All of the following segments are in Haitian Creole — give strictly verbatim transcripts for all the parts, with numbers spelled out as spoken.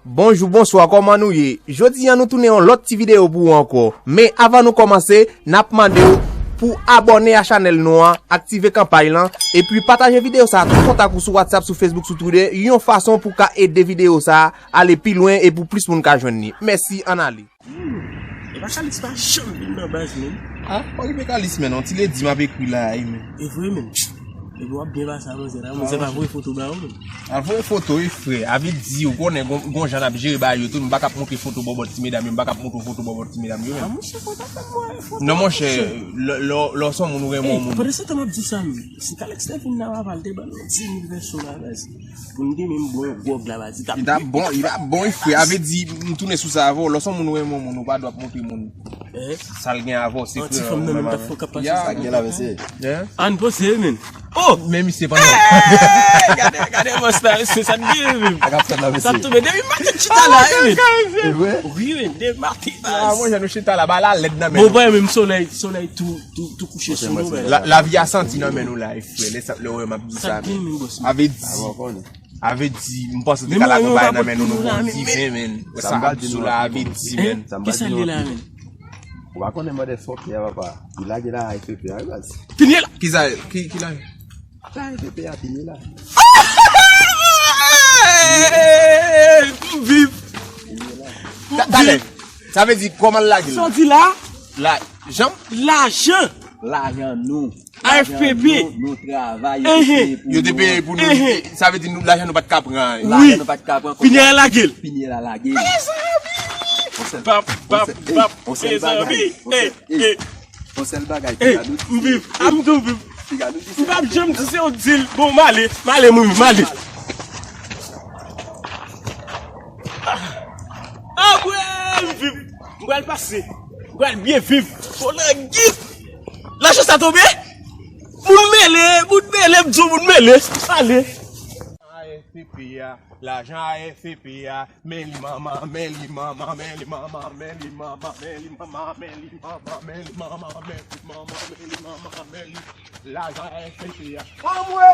Bonjou, bonswa, kòman nou ye? Jodi a nou tounen yon lòt ti videyo pou ou ankò. Men avan nou kòmanse, n ap mande w pou abòne a chanèl nou an, aktive kanpay lan, epi pataje videyo sa a tout kontak ou sou WhatsApp, sou Facebook, sou Twitter, yon fason pou w ka ede videyo sa a ale pi lwen e pou plis moun ka jwenn li. Mèsi, ann ale. Hmm, e pa Kalis pa janm vin nan baz, menm. Ah, pa okipe Kalis, menm. On ti ledi m ap ekri la, wi, menm. E vre, menm. Epi w ap byen pase a manzè la. Manzè pa voye foto ba ou, menm. Al voye foto, wi, frè. A vle di, ou konnen, gon, gon jan n ap jere bagay yo tou. M pa kab montre foto bòbòt ti medam yo. M pa kab montre foto bòbòt ti medam yo, menm. Ah, monchè, fò ta fè m wè foto. Non, monchè, lè, lè, lè w se yon moun ou renmen yon moun. Pandan se tan m ap di sa, menm, si Kalis te vin nan papa l te ban nou di mil vèso la, baz. Pou n te menm bon gwòg la, baz, li t ap bon, li t ap bon, wi, frè. A vle di, m tounen sou sa avè w. Lè w se yon moun ou renmen yon moun, ou pa dwe ap montre moun sa l gen avè w, sekrè w menm avè l. Ya, gen la, mesye. Ann poze, menm. Oh! Men misye pandan. Gade, gade bòs la, mesye, sa t gen, menm. Sa t ap fèt la, mesye. Sa t tonbe. Depi maten chita la, wi, menm. Wi, menm, depi maten, baz. Ah, mwen, jan nou chita la, ba la lèd nan men nou. Bon, menm solèy, solèy tou, tou, tou kouche sou nou, baz. La, lavi a santi nan men nou la, wi, frè. Lè sa, lè w wè m ap di sa, menm. A vle di, a vle di, m panse te ka la konpayi nan men nou, nou bon diven, menm. Sa m ap di nou la, a vle di, menm. Kisa l ye la, menm? Ou pa konnen mòdèl fòkè a, papa. Li lage la, F P P a, wi, baz. Pinye la! Kisa, ki, ki la? La, F P P a, pinye la. M viv. Talè. Sa vle di, kòman l lage l? Sa w di la? La, janm? Lajan. Lajan nou. A F P P. Nou, nou travay, yo te peye pou nou. Yo te peye pou nou. Sa vle di nou, lajan nou pa t ka pran. Lajan nou pa t ka pran. Pinye a lage l. Pinye a lage l. Mezanmi! Pap, pap, pap, mezanmi. Ey, ey. On sèl bagay, piga nou di. M viv, a m tou viv. Piga nou di. M p ap janm di se ou di l. Bon, m ale, m ale, m ale. Ah, mwen, m viv. M pral pase. M pral byen viv. Fò nan git. Lajan sa tonbe. Moun mele, moun mele, m di w moun mele. Ale. A F P P a, lajan a F P P a, men li manman, men li manman, men li manman, men li manman, men li manman, men li manman, men li manman, men li manman, men li manman, men li. Lajan a F P P a. Anmwe!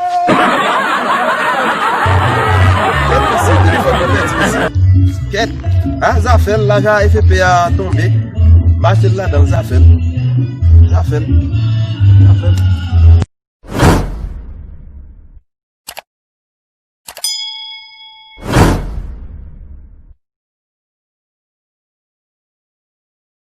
Kèt, a zafè l, lajan a F P P a tonbe. M achte l ladan l, zafè l. Zafè l. Zafè l.